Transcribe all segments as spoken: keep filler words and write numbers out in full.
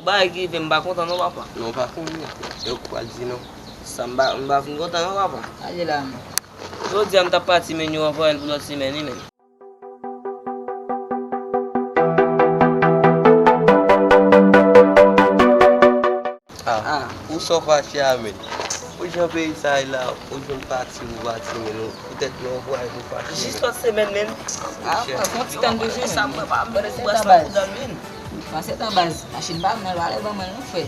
Bagay ki rive m pa kontan non, papa. Non, pa konnen. E ou k pral di non. Sa m pa, m pa fin kontan non, papa. Ale la, men. Jodi a m t ap pati, men yo anvoye l pou lòt semèn, wi, men. Ah, pou sa w fache a, men. Pou jan peyi sa ye la, ou jwenn pati, ou pati, men nou, poutèt nou anvoye nou fache. Jis lòt semèn, men. Ah, mwen, fè yon ti tann toujou, men. Sa mwen pa mwen pou bras la pou dan, men. Pase tan baz, machin pa m nan, l pale ban mwen, non, frè.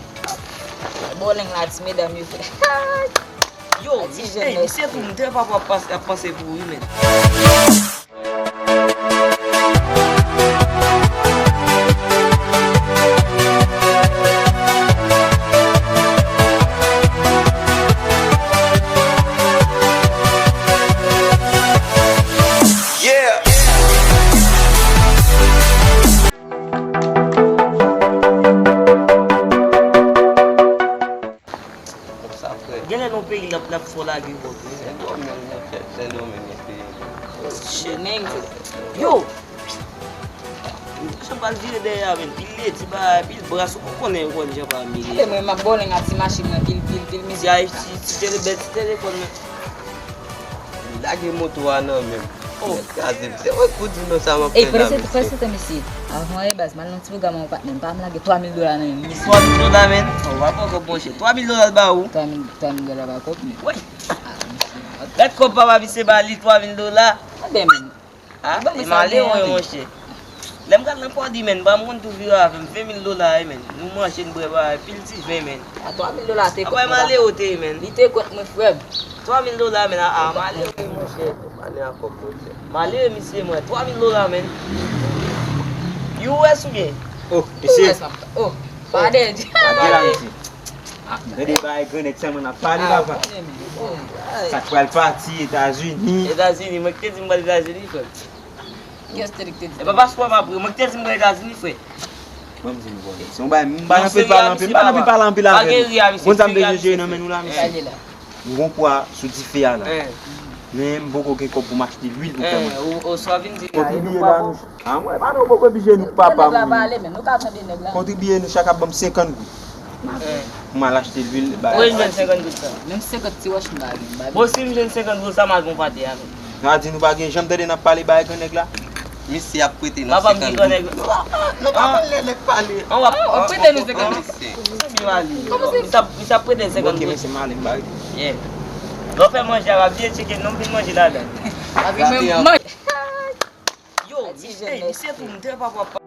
Bòlèng la, ti medam yo, frè. Yo, misye, misye tou, m te pa ap panse pou ou, men. Sa frè. Genlè nan peyi n ap, n ap fò lage kòb wi. Sendomeng, monchè, Sendomeng, monchè. Shit, nèg. Yo! Jan pral vire dèyè a, men, pil ledi bagay, pil bras, ou konnen, ou konn jan pa mele. E mwen, m ap bòlèng ak ti machin mwen, pil, pil, pil mizè. Ti Ayiti, ti tele, bèl ti telefòn, men. Lage moto a nan men m. Oh. Kraze m. Se mwen k pou di nou sa m ap fè la, mesye. Ey, prese tan, mesye. Avan e baz, m al nan ti pwogram an patnè m. Pa m lage twa mil dola nan men m, mesye. Twa mil dola, men. Oh, w ap pran kòb, monchè. Twa mil dola l ba ou. Twa mil, twa mil dola pa kòb, men. Wi. Ah, mesye. Gad kòb papa misye ba li, twa mil dola. Anben, men. Ah, e malere, monchè. Lè m pral nan Pòdi, men, pa m konn tou vire avè m. Ven mil dola, wi, men. Nou manje, n bwè, bagay, pil ti ven, men. A twa mil dola te kont mwen. Malere te ye, men. Li te kont mwen, frè m. Twa mil dola, men, a, a, malere, monchè. Malere misye, mwen. Twa mil dola, men. U S oubyen? Oh, mesye. U S, papa. Oh, pa dèyè. Pa dèyè la, mesye. Tande bagay gran nèg sèlman n ap pale, papa. Sa k pral pati Etazini. Etazini, mwen ki te di m pral Etazini, frè m. Kiyès te di k te di? E pa paspò m ap pre, mwen ki te di m pral Etazini, frè. Mwen m di nou, bon, se yon bagay, m pa nan anpil pale anpil, m pa nan anpil pale anpil avè nou. Moun sa m bezwen jere nan men nou la, mesye. M gon pwa sou dife a la. Men m poko gen kòb pou m achte lwil pou fè mwen. Kontribye la nou. A mwen, pa nou poko oblije nou papa m. Kontribye nou chak ap ban m senkant goud. Pou m al achte lwil, bagay. Kote m jwenn senkant goud sa? Menm senkant ti wòch m pa gen. Bon, si m jwenn senkant goud sa, m al pran pate a menm. Sa di nou pa gen janm tande n ap pale bagay gran nèg la? Misye ap prete nou senkant goud. Nou pa konn lè nèg pale. An w ap prete nou senkant goud. Misye ap prete senkant goud. Ok, mesye, m ale, m bare. Lè w fè manje a, pa bliye tcheke non, m vin manje ladan. Yo, misye, misye tou, m te pa papa.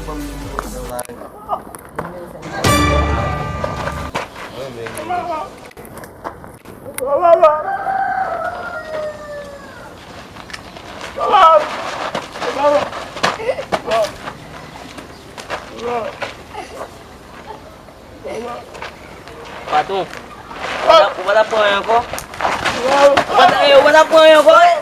Patwon, ou pa t ap pran anyen ankò? Ou pa t ap pran anyen ankò?